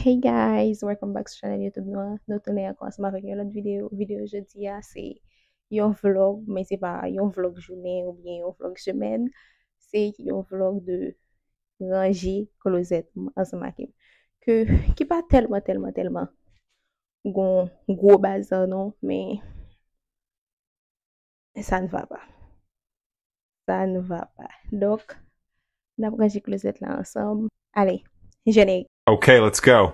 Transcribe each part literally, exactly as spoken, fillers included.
Hey guys, welcome back to channel YouTube nou an. Nou tounen ankò ansanm avèk yon lòt videyo. Videyo jodi a se yon vlog, men se pa yon vlog jounen oubyen yon vlog semèn. Se yon vlog de ranje klozèt m ansanm ak m. Ke, ki pa tèlman, tèlman, tèlman gon gwo bazar non, men ça ne va pas. Ça ne va pas. Donk, n ap ranje klozèt la ansanm. Ale, jenèrik. Okay, let's go.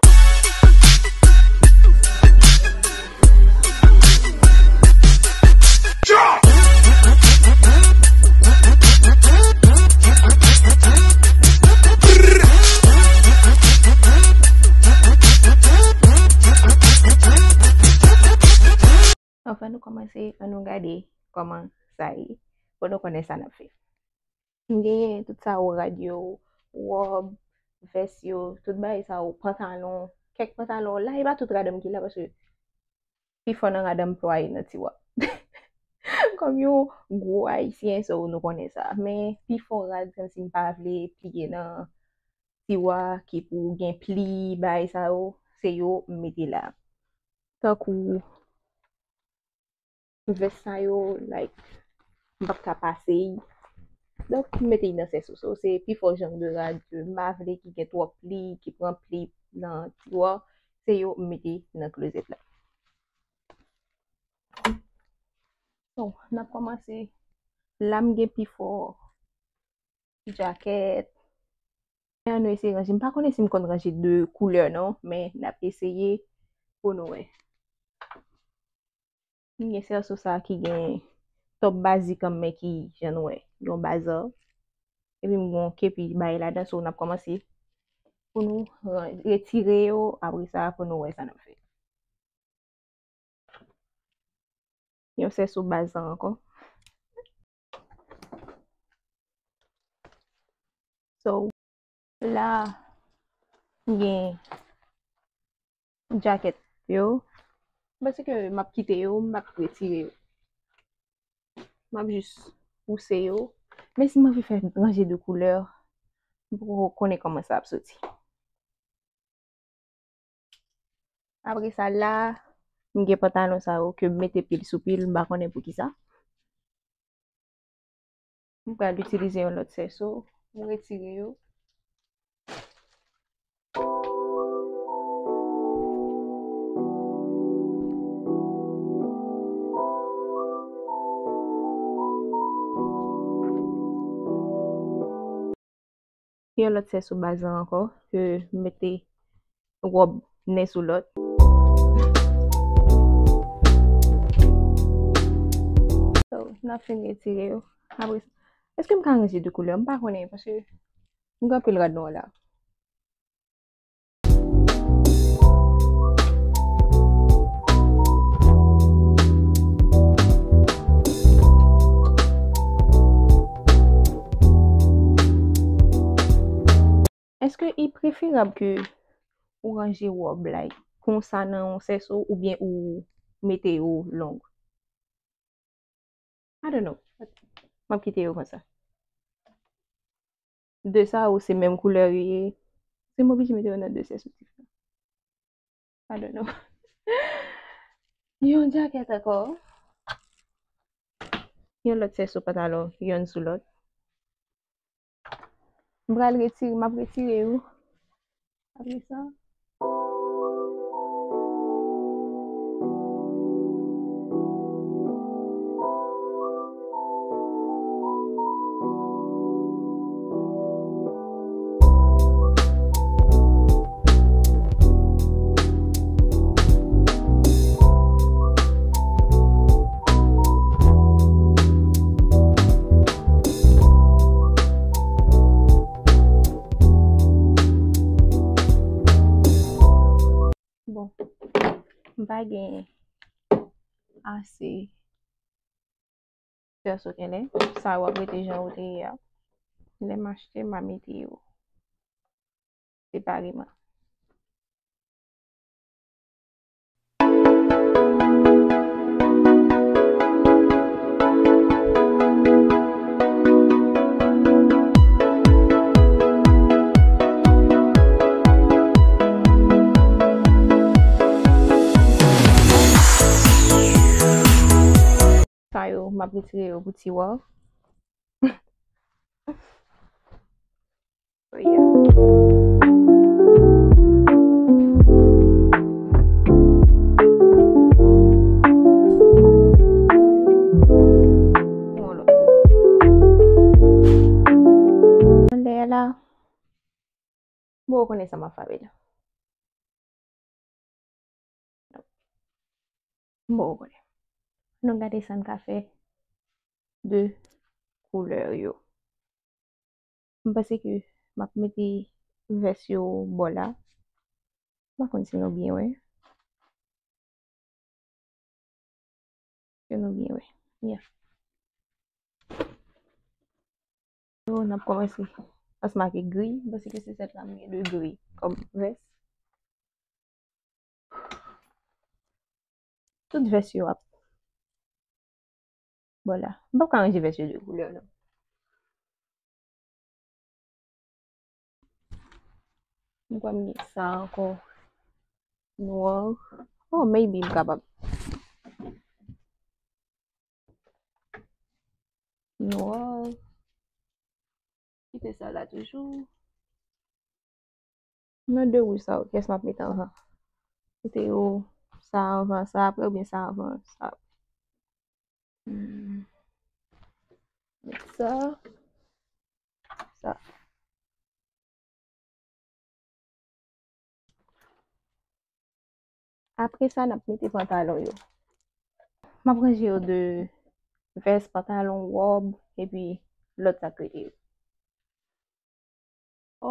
Anvan nou kòmanse, ann nou gade kòman sa ye, pou nou konnen sa n ap fè. M genyen tout sa yo, rad yo, wòb, vès yo, tout bagay sa yo, pantalon, kèk pantalon. La, e pa tout rad an m ki la, paske pifò nan rad an m plwaye nan tiwa. Kòm yon gwo ayisyen, so nou konnen sa. Men pifò rad, kòmsi m pa vle pliye nan tiwa ki pou gen pli, bagay sa yo, se yo m mete la. Tankou vès sa yo, like, m p ap ka pase y. Donk, m mete y nan sèso. So, se pifò jan de rad ke m pa vle ki gen twòp pli, ki pran pli nan tiwa, se yo m mete nan klozèt la. So, n ap kòmanse. La, m gen pifò ti jakèt. Men ann nou eseye ranje. M pa konnen si m konn ranje de koulè non, men n ap eseye pou nou wè. M gen sèso sa ki gen tòp bazik an, men ki jan nou wè, yon bazar. Epi m gen yon kepi bay ladan, so n ap kòmanse pou nou ran-, retire yo, apre sa pou nou wè sa n ap fè. Yon sèso bazar ankò. So, la, m gen jakèt yo. M panse ke m ap kite yo, m p ap retire yo. M ap jis wouse yo. Men si m anvi fè ranje de koulè, m poko konnen kòman sa ap soti. Apre sa la, m gen pantalon sa yo ke m mete pil sou pil, m pa konnen poukisa. M pral itilize yon lòt sèso, m retire yo. Yon lòt sèso bazar ankò, ke m mete wòb nen sou lòt. So, n ap fin retire yo. Apre sa, èske m ka ranje de koulè? M pa konnen, paske m gen anpil rad nwa la. Èske i preferab ke ou ranje wòb, like, konsa nan yon sèso oubyen ou mete yo long? I don't know. M ap kite yo konsa. De sa yo se menm koulè yo ye. Se m oblije mete yo nan de sèso diferan. I don't know. Yon jakèt ankò. Yon lòt sèso pantalon, yonn sou lòt. M pral retire, m ap retire yo. Apre sa. Bon, m pa gen ase sèso kenle. Sa w ap rete jan ou te ye a. Lè m achte, m a mete yo separeman. M ap retire yo pou tiwa. Oh, yeah. Yon lòt kote. Anlè a la. Bon, ou konnen sa m ap fè avè l. Bon, ou konnen. Nou gade sa n ka fè de koulè yo. M panse ke m ap mete vès yo bò la. M pa konn si nou byen wè. Ke nou byen wè. Yeah. Yo, n ap kòmanse ansanm ak gri, paske se sèt la m gen de gri kòm vès. Tout vès yo ap bò la. M p ap ka ranje vès yo de koulè, non. M kwè m gen sa ankò. Nwa. Oh, maybe m kapab. Nwa. Kite sa la toujou. Nan de wouj sa yo, kiyès m ap mete anvan? Mete yo sa anvan sa apre oubyen sa anvan sa apre? Hmm. Met sa. Sa. Apre sa, n ap mete pantalon yo. M ap ranje yo de vès, pantalon, wòb, epi lòt sa k rete yo.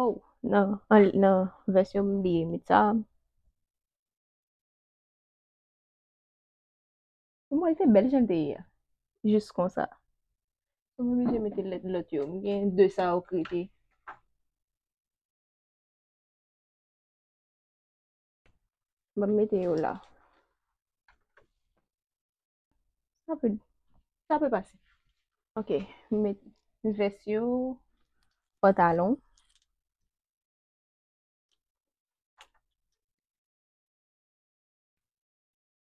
Oh, nan, an, nan vès yo, m bliye met sa. Mwen, te bèl jan l te ye a. Jis konsa. M oblije mete lèt lòt yo. M gen de sa yo k rete. M ap mete yo la. Sa pe, sa pe pase. Ok, m met vès yo, pantalon.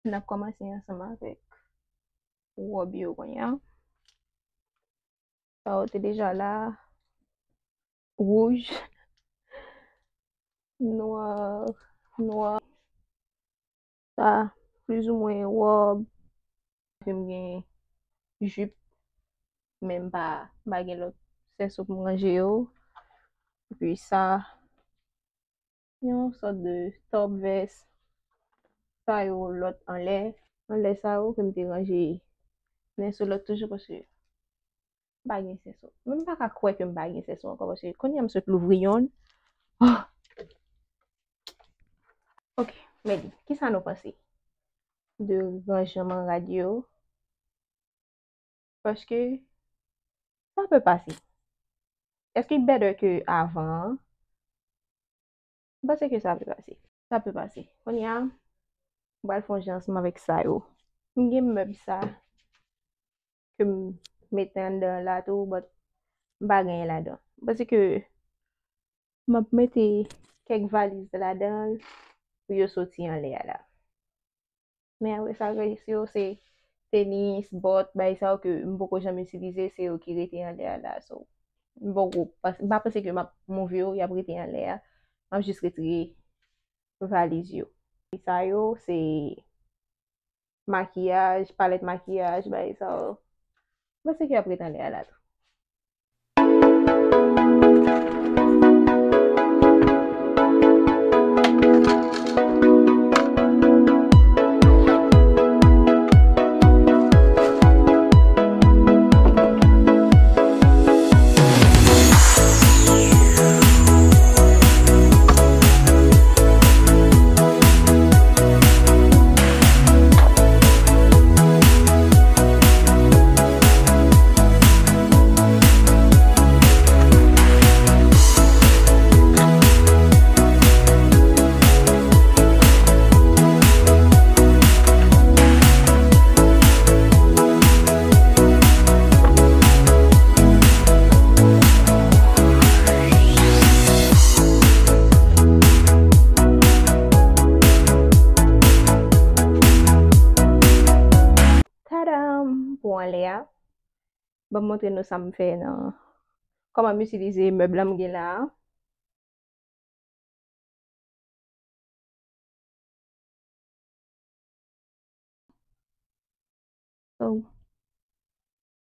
N ap kòmanse ansanm avèk wòb yo kounye a. Sa yo te deja la. Wouj. Nwa, nwa. Sa, plizoumwen wòb. Epi m gen jip, men m pa, m pa gen lòt sèso pou m ranje yo. Epi sa, yon sòt de top vès. Sa yo lòt anlè. Anlè sa yo ke m te ranje. Men sou lòt toujou paske m pa gen sèso. Men m pa ka kwè ke m pa gen sèso ankò, paske kounye a m sot louvri yonn. Ah! Ok, Medi, kisa nou panse de ranjman rad yo? Paske sa pe pase. Èske l better ke avan an? M panse ke sa pe pase. Sa pe pase. Kounye a, m pral fè yon jan ansanm avèk sa yo. M gen mèb sa ke m mete anndan la tou, but m pa genyen ladan. M panse ke m ap mete kèk valiz ladan l pou yo soti anlè a la. Men apre sa, rès yo se tenis, bòt, bagay sa yo ke m poko janm itilize, se yo ki rete anlè a la. So, m poko pas-, m pa panse ke m ap move yo, y ap rete anlè a. M ap jis retire valiz yo. Sa yo, se makiyaj, palèt makiyaj, bagay sa yo. M panse ke y ap rete anlè a la tou. Tadam! Pou anlè a. Ban m montre nou sa m fè nan, kòman m itilize mèb la m gen la a. So,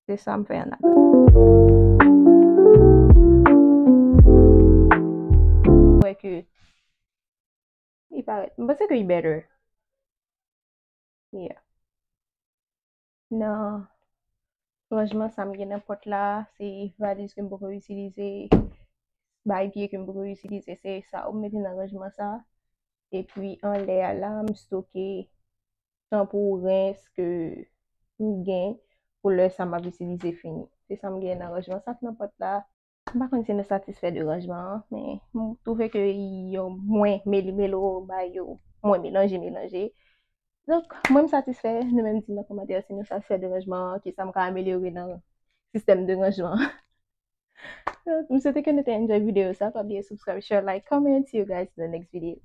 se sa m fè an avan. Wè ke li parèt. M panse ke li better. Yeah. Nan ranjman sa m gen nan pòt la, se valiz ke m poko itilize, bay pye ke m poko itilize, se sa ou mete nan ranjman sa. Epi anlè a la, m stoke chanpou, rens ke m gen pou lè sa m ap itilize fini. Se sa m gen nan ranjman sa k nan pòt la. M pa konn si nou satisfè de ranjman an, men m twouve ke yo mwen meli melo, bagay yo mwen melanje melanje. Donk, mwen m satisfè, nou menm di m nan kòmantè si nou satisfè de ranjman an, kisa m ka amelyore nan sistèm de ranjman an. Donk, m swete ke nou te enjoy videyo sa, pa bliye subscribe, share, like, comment, see you guys in the next video.